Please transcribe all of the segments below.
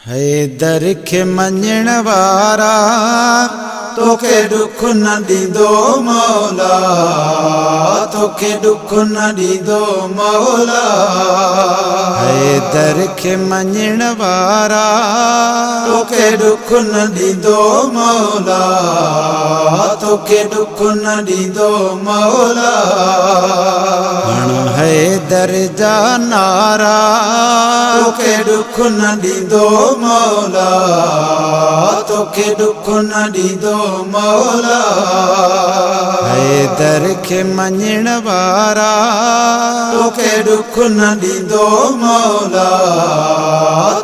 حيدر کي مڃڻ وارا. توکي ڏک نه ڏيندو مولا، توکي ڏک نه ڏيندو مولا. حيدر کي مڃڻ وارا. توکي ڏک نه ڏيندو مولا، توکي ڏک نه ڏيندو مولا. هڻ حيدر جا نعرا. توکي ڏک نه ڏيندو مولا، توکي ڏک نه ڏيندو مولا. حيدر کي مڃڻ وارا. توکي ڏک نه ڏيندو مولا،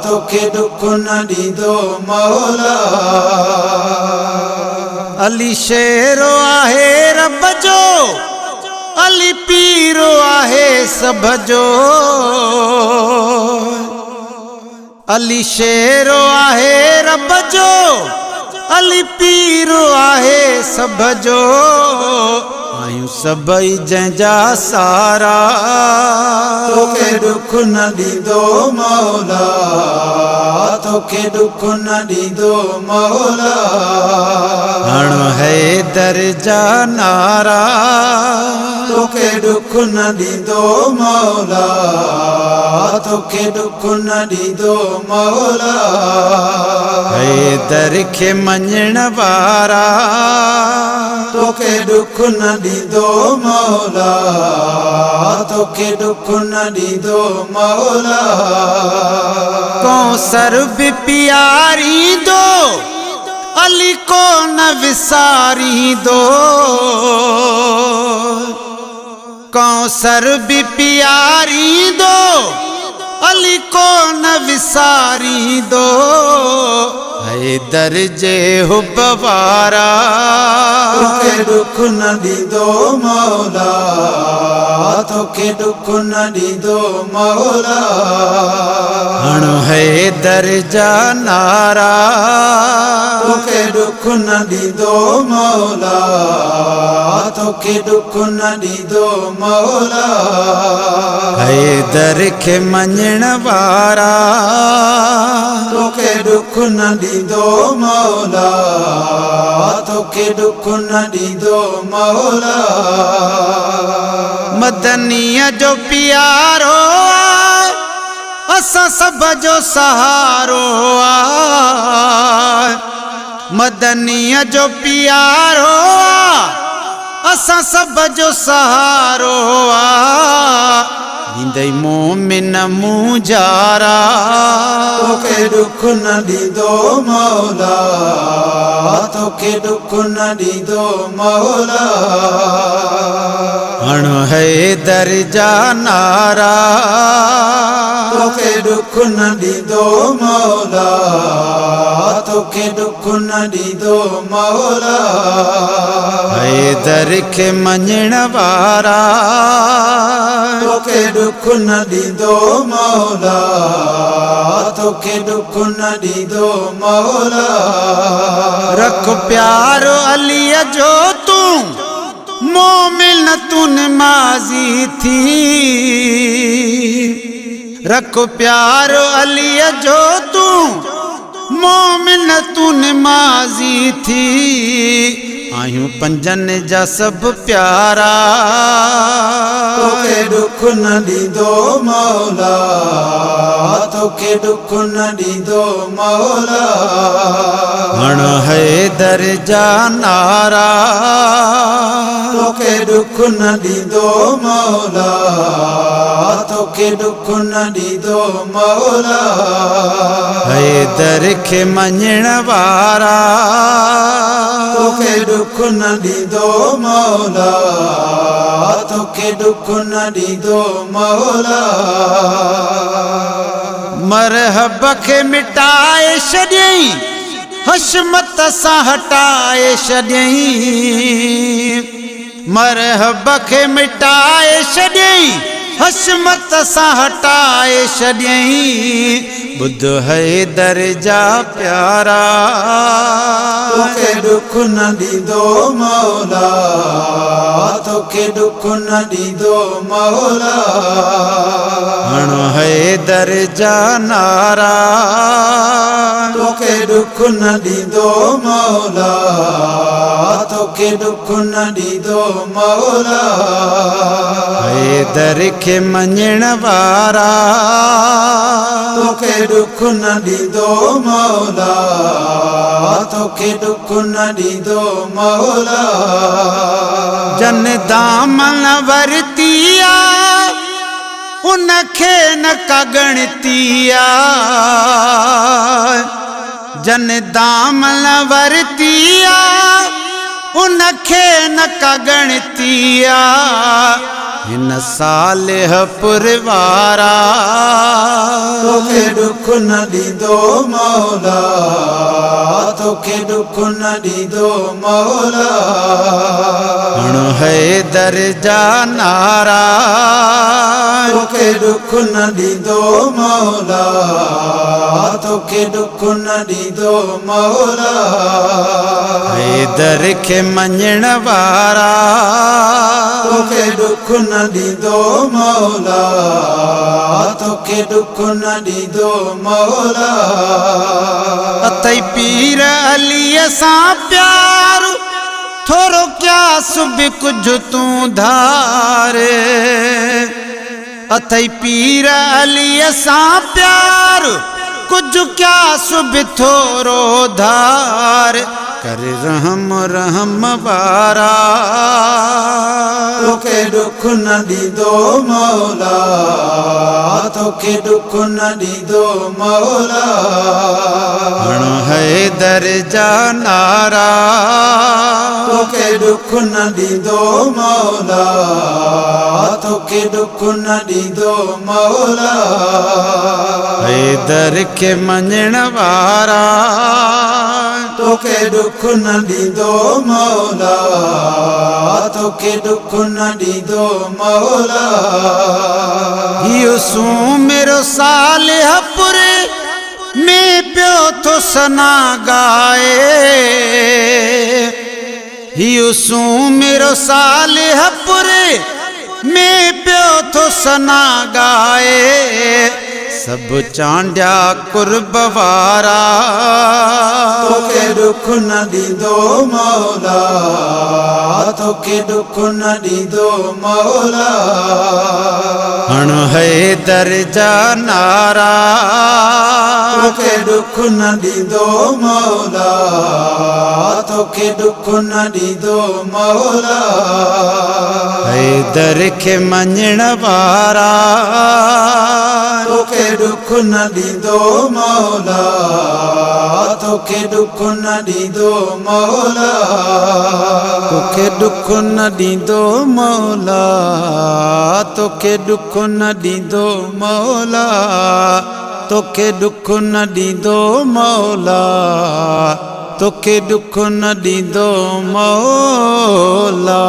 توکي ڏک نه ڏيندو مولا. علي شيرو آهي رب جو، علي پيرو آهي سڀ جو. علي شيرو آهي رب جو، علي پيرو آهي سڀ جو. آهيون سڀئي جنهن جا سارا. توکي ڏک نه ڏيندو مولا، توکي ڏک نه ڏيندو مولا. هڻ حيدر جا نعرا. توکي ڏک نه ڏيندو مولا، توکي ڏک نه ڏيندو مولا. حيدر کي مڃڻ وارا. توکي ڏک نه ڏيندو مولا، توکي ڏک نه ڏيندو مولا. ڪوثر به پياريندو، علي ڪو نه وساريندو. ڪوثر به پياريندو، علي ڪو نه وساريندو. حيدر جي حب وارا. توکي ڏک نه ڏيندو مولا، توکي ڏک نه ڏيندو مولا. هڻ حيدر جا نعرا. توکي ڏک نه ڏيندو مولا، توکي ڏک نه ڏيندو مولا. حيدر کي مڃڻ وارا. توکي ڏک نه ڏيندو مولا، توکي ڏک نه ڏيندو مولا. مدنيءَ جو پيارو آ، اسان سڀ جو سهارو آ. مدنيءَ جو پيارو آ، اسان سڀ جو سهارو آ. ڏيندئي مومن مونجهارا. توکي ڏک نه ڏيندو مولا، توکي ڏک نه ڏيندو مولا. هڻ حيدر جا نعرا. توکي ڏک نه ڏيندو مولا، توکي ڏک نه ڏيندو مولا. حيدر کي مڃڻ وارا. توکي ڏک نه ڏيندو مولا، توکي ڏک نه ڏيندو مولا. رک پيار عليءَ جو تون مومن تون نمازي ٿي. رک پيار عليءَ جو تون مومن تون نمازي ٿي. آهيون پنجن جا سڀ پيارا. توکي ڏک نه ڏيندو مولا، توکي ڏک نه ڏيندو مولا. هڻ حيدر جا نعرا. توکي ڏک نه ڏيندو مولا، توکي ڏک نه ڏيندو مولا. حيدر کي مڃڻ وارا. توکي ڏک نه ڏيندو مولا، توکي ڏک نه ڏيندو مولا. مرحب کي مٽائي ڇڏيئي، حشمت سان هٽائي ڇڏيئي. مرحب کي مٽائي ڇڏيئي، حشمت سان هٽائي ڇڏيئي. ٻڌ حيدر جا پيارا. توکي ڏک نه ڏيندو مولا، توکي ڏک نه ڏيندو مولا. هڻ حيدر جا نعرا. نه ڏيندو مولا، توکي ڏک نه ڏيندو مولا. حيدر کي مڃڻ وارا، توکي ڏک نه ڏيندو مولا، توکي ڏک نه ڏيندو مولا. جن دامن ورتي آ، ان کي نه ڪا ڳڻتي آ. جن دامن ورتي آ، ان کي نه ڪا ڳڻتي آ. هن صالح پور وارا، توکي ڏک نه ڏيندو مولا، توکي ڏک نه ڏيندو مولا. هڻ حيدر جا نعرا، توکي ڏک نه ڏيندو مولا، توکي ڏک نه ڏيندو مولا. حيدر کي مڃڻ وارا، توکي ڏک نه ڏيندو مولا، توکي ڏک نه ڏيندو مولا. اٿئي پير عليءَ سان پيار، ٿورو قياس به ڪجهه تون ڌار. اٿئي پير عليءَ سان پيار، ڪجهه قياس به ٿورو ڌار. ڪر رحم رحم وارا، توکي ڏک نه ڏيندو مولا، توکي ڏک نه ڏيندو مولا. هڻ حيدر جا نعرا، توکي ڏک نه ڏيندو مولا، توکي ڏک نه ڏيندو مولا. حيدر کي مڃڻ وارا، توکي ڏک نه ڏيندو مولا، توکي ڏک نه ڏيندو مولا. اهو سومرو صالح پور ۾ پيو ٿو ثنا ڳائي. اهو سومرو صالح پور ۾ پيو ٿو ثنا ڳائي. سڀ چانڊيا قرب وارا، توکي ڏک نه ڏيندو مولا، توکي ڏک نه ڏيندو مولا. هڻ حيدر جا نعرا، توکي ڏک نه ڏيندو مولا، توکي ڏک نه ڏيندو مولا. حيدر کي مڃڻ وارا، توکي ڏک نه ڏيندو مولا، توکي ڏک نه ڏيندو مولا. توکي ڏک نه ڏيندو مولا، توکي ڏک نه ڏيندو مولا، توکي ڏک نه ڏيندو مولا، توکي ڏک نه ڏيندو مولا.